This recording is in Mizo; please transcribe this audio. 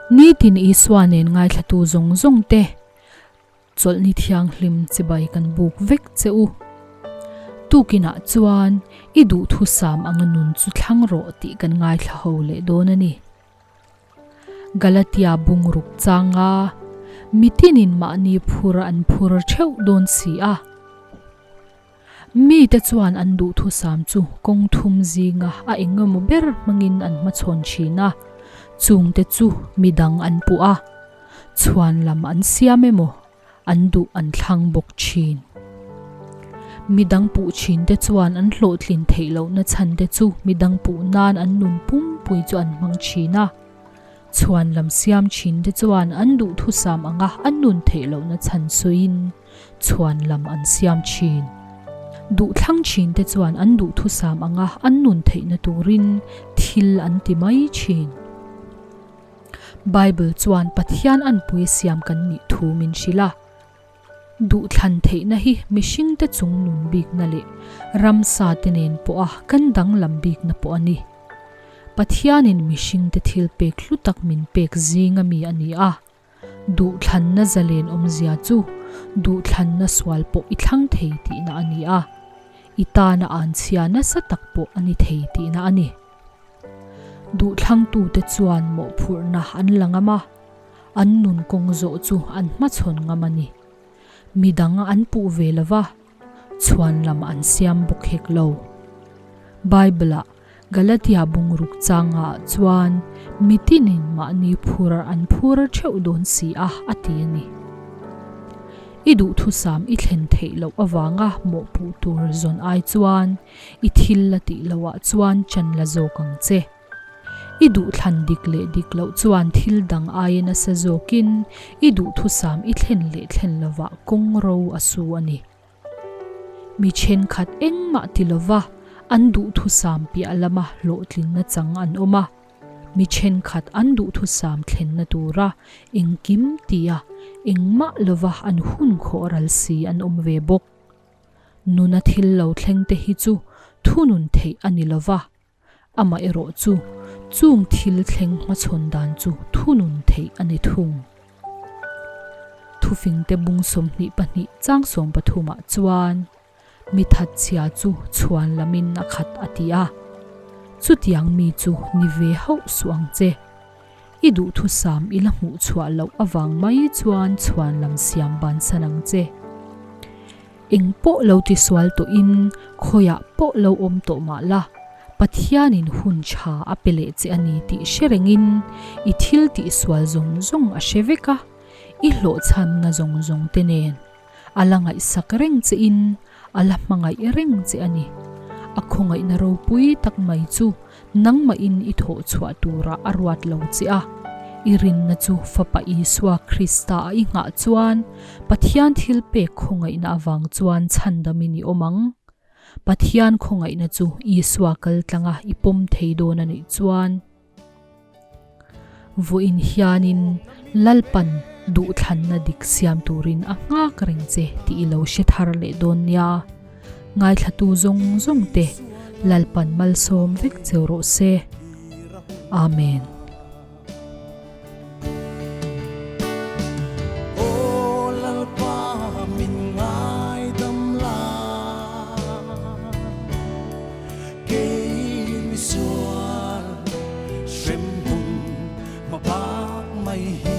Nitin Isua nen ngaithlatu zawng zawng te Chawlhni thianghlim chibai kan buk vek che u. Tukinah chuan i duhthusam anga nun chu thlang rawh tih kan ngaithla ho leh dawn a ni. Galatia bungruk changa mitinin mahni phur an phur theuh dawn si a. Mite chuan an duhthusam chu kawng thum zinga a engemaw ber hmangin an hmachhawn thin a, chungte chu midang an puh a, chhuan lam an siam emaw an duh an thlang bawk thin. Midang puh thinte chuan an hlawhtlin theih lohna chhante chu midang puh nan an nun pumpui chu an hmang thin a, chhuan lam siam thinte chuan an duhthusam anga an nun theih lohna chhan sawiin, chhuan lam an siam thin. Duhthlang thinte chuan an duhthusam anga an nun theihna turin thil an ti mai thin. Bible chuan Pathian anpui siam kan nih thu min hrilh a. Duhthlan theihna hi mihringte chung nun bikna leh ramsa te nen pawha kan danglam bikna pawh a ni. Pathianin mihringte thil pek hlu tak min pek zinga mi a ni a. Duhthlanna zalen awmzia chu duhthlanna sual pawh i thlang thei tihna a ni a, i tana anchhia nasa tak pawh a ni thei tihna a ni. Duhthlangtute chuan mawhphurhna an la ngam a, an nun kawng zawh chu an hmachhawn ngam a ni. Midang an puh ve lo va, chhuan lam an siam bawk hek lo. Bible-ah Galatia bungruk changah chuan mitinin mahni phur an phur theuh dawn si a, a ti a ni. I duhthusam i thlen theih loh avanga mawhpuh tur zawn ai chuan i thil la tih lohah chuan chan la zawk ang che. I duhthlan dik leh dik loh chuan thil dang aia nasa zawkin i duhthusam i thlen leh thlen lovah kawng ro a su a ni. Mi thenkhat engmah ti lova an duhthusam piah lama hlawhtlinna chang an awm a, mi thenkhat an duhthusam thlenna tura engkim tia engmah lova an hun khawh ral si an awm ve bawk. Nuna thil lo thleng te hi chu thunun theih a ni lova, Amaherawh chu, chung thil thleng hmachhawn dan chu thunun theih a ni thung. Thufingte bung 22 chang 13 ah chuan, Mi thatchhia chu chhuan lamin a khat a ti a. Chutiang mi chu ni ve hauh suh ang che. I duhthusam i la hmuh chhuah loh avang mai chuan chhuan lam siam bansan ang che. Eng pawh lo ti sual tawhin khawiah pawh lo awm tawh mah la, Pathianin hun tha a pe leh che a ni tih hre rengin i thil tih sual zawng zawng a hre vek a, i hlawhchhamna zawng zawng te nen a la ngaihsak reng chein a la hmangaih reng che a ni. A khawngaihna ropui tak mai chu Nangmahin i thawh chhuah turah a ruat lo che a, i rinna chu Fapa Isua Krista a i nghah chuan Pathian thil pek khawngaihna avang chuan chhandamin i awm ang. Pathian khawngaihna chu Isua kal tlanga i pawm thei dawn a nih chuan vawiin hianin Lalpan duhthlanna dik siam turin a nghak reng che tih i lo hre thar leh dawn nia. Ngaithlatu zawng zawng te Lalpan malsawm vek cheu rawh se. Amen. Aw Lalpa min ngaidam la, kei misual hremhmun hma bak mai hi.